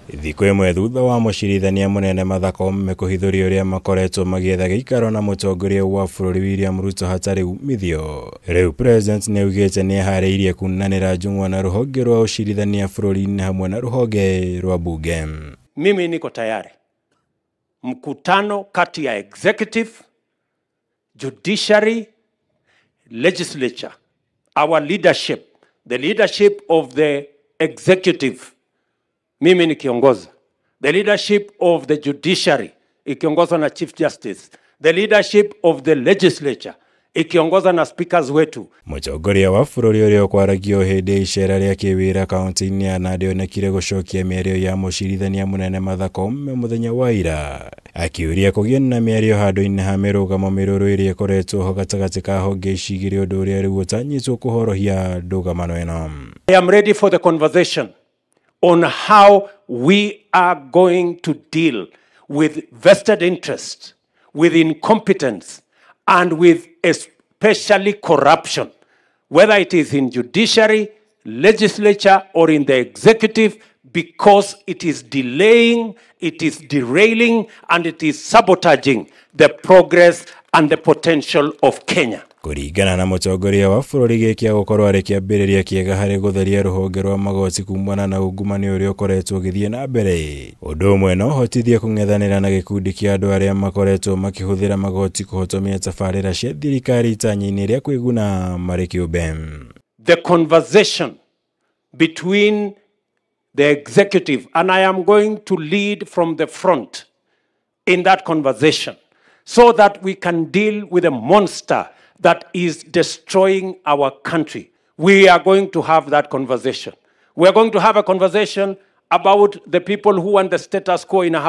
Thikũ ĩmwe thutha wa mũcirithania mũnene Martha Koome kũhithũria ũrĩa makoretwo magĩetha gĩikaro na mũtongoria wa bũrũri William Ruto hatarĩ umithio. Rĩu President nĩaugĩte nĩeharĩirie kunanĩra njũng'wa na rũhonge rwa ũcirithania bũrũri-inĩ hamwe na rũhonge rwa bunge. Mimi niko tayari. Mkutano kati ya executive, judiciary, legislature, our leadership, the leadership of the executive, mimi nikiongoza, the leadership of the judiciary ikiongozwa na Chief Justice, the leadership of the legislature ikiongozwa na speakers wetu. Mũtongoria wa bũrũri ũrĩa ũkwaragio hĩndĩ ya icera rĩa kĩwĩra kaunti-inĩ ya Nandi onekire gũcokia mĩario ya mũcirithania mũnene Martha Koome mũthenya wa ira, akiũria kũgĩe na mĩario handũ-inĩ ha mĩrũgamo mĩrũrũ ĩrĩa ĩkoretwo ho gatagatĩ ka honge ici igĩrĩ, ũndũ ũrĩa rĩu ũtanyĩtwo kũhorohia ndũgamano ĩno. I am ready for the conversation on how we are going to deal with vested interest, with incompetence, and with especially corruption, whether it is in judiciary, legislature, or in the executive, because it is delaying, it is derailing, and it is sabotaging the progress and the potential of Kenya. Kũringana na mũtongoria wa bũrũri, gĩkĩ gũkorwo arĩ kĩambĩrĩria kĩega harĩ gũtheria rũhonge rwa magoti kumana na ungumania ũrĩa ũkoretwo ũgĩthiĩ na mbere. Ũndũ ũmwe no ũhotithie kũng'ethanĩra na gĩkundi kĩa andũ arĩa makoretwo makĩhũthĩra magoti kũhotomia tabarĩra cia thirikari itanya-inĩ rĩa kwĩguna marĩ kĩũmbe. The conversation between the executive, and I am going to lead from the front in that conversation, so that we can deal with a monster that is destroying our country. We are going to have that conversation. We are going to have a conversation about the people who want the status quo in our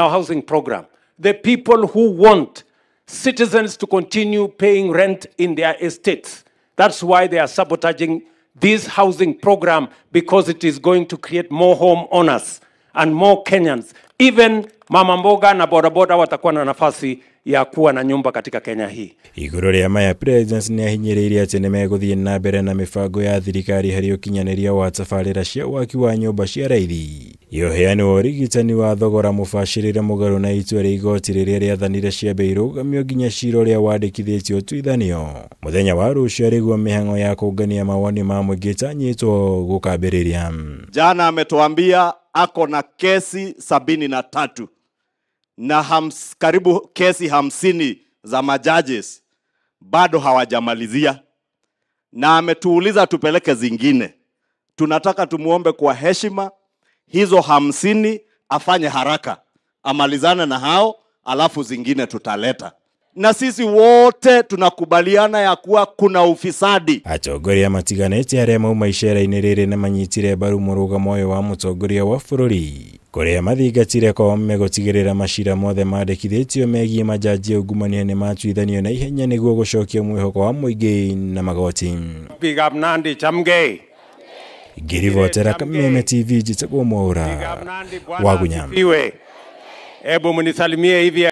housing program. The people who want citizens to continue paying rent in their estates. That's why they are sabotaging this housing program, because it is going to create more home owners and more Kenyans. Even mama mboga na bodaboda watakuwa na nafasi ya kuwa na nyumba katika Kenya hii. Igũrũ rĩa maya, President nĩahinyĩrĩirie atĩ nĩmegũthiĩ na mbere na mĩbango ya thirikari harĩ ũkinyanĩria wa tabarĩra cia waki wa nyũmba cia raithi, ũheani wa ũrigitani wa thogora mũbacĩrĩre mũgarũ na itua rĩa igoti rĩrĩa rĩathanire ciambe irũgamio nginya cira ũrĩa wandĩkithĩtio ũtuithanio. Mũthenya wa rũciũ arĩguo mĩhang'o ya kũngania mawoni ma mũingĩ ĩtanyĩtwo gũkambĩrĩria. Jana ametuambia ako na kesi 73 na karibu kesi 50 za majudges bado hawajamalizia, na ametuuliza tupeleke zingine. Tunataka tumuombe kwa heshima hizo 50 afanye haraka, amalizane na hao, alafu zingine tutaleta. Na sisi wote tunakubaliana ya kuwa kuna ufisadi. Atongoria matiganĩte arĩa mauma icera-inĩ rĩrĩ nĩmanyitire mbaru mũrũgamo ũyũ wa mũtongoria wa bũrũri, kũrĩa mathingatire Koome gũtigĩrĩra macira mothe mandĩkithĩtio megiĩ majaji a ungumania nĩmatuithanio na ihenya nĩguo gũcokia mwĩhoko wa mũingĩ na magoti. Big up Nandi, chamgei. Ngĩribotera Kameme TV, njĩtagwo Mwaura wa Gunyama. Ebu munisalimie hivi.